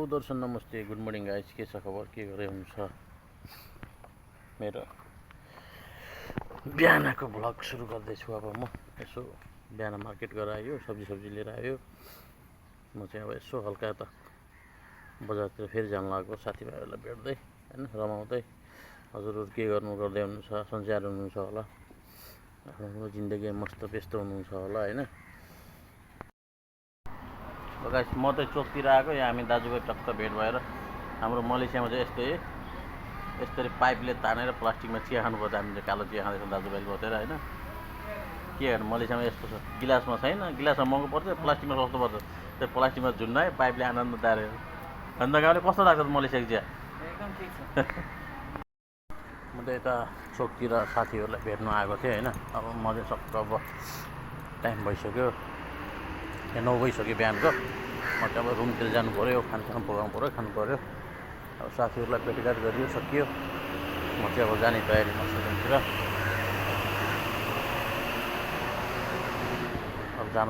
दर्शन नमस्ते good morning guys, के छ खबर, के गरे हुनुहुन्छ। मेरो बिहानको भ्लग सुरु गर्दैछु। अब म यसो बिहान मार्केट गएर आयो, सब्जी लिएर आयो। म चाहिँ अब यसो हल्का त बजारतिर फेरि जान लागेको, साथीभाइहरूलाई भेट्दै हैन, रमाउँदै। हजुरहरू के गर्दै हुनुहुन्छ, सन्चै हुनुहुन्छ होला, आफ्नो जिन्दगीमा मस्त व्यस्त हुनुहुन्छ होला हैन। गाइस म चाहिँ चोकतिर आएको, यहाँ हामी दाजुभाइ टक्क भेट भएर। हाम्रो मलेसियामा चाहिँ यस्तरी पाइपले तानेर प्लास्टिकमा चिया खानुपर्छ। हामीले कालो चिया खाँदैछौँ दाजुभाइले बसेर हैन। के गर्नु, मलेसियामा यस्तो छ। गिलासमा छैन, गिलासमा महँगो पर्छ, प्लास्टिकमा सस्तो पर्छ। त्यो प्लास्टिकमा झुन्डायो, पाइपले आनन्द तारेर। अन्त गाउँले कस्तो लाग्छ मलेसियाको चिया? एकदम ठिक छ। म त यता चोकतिर साथीहरूलाई भेट्न आएको थिएँ हैन। अब म चाहिँ सक्क अब टाइम भइसक्यो, 9 बजिसक्यो बिहानको। म चाहिँ अब रुमतिर जानु पऱ्यो, खानासाना पकाउनु पऱ्यो, खानु पऱ्यो। अब साथीहरूलाई भेटघाट गरियो, सकियो। म चाहिँ अब जाने तयारीमा छु रुमतिर। अब जान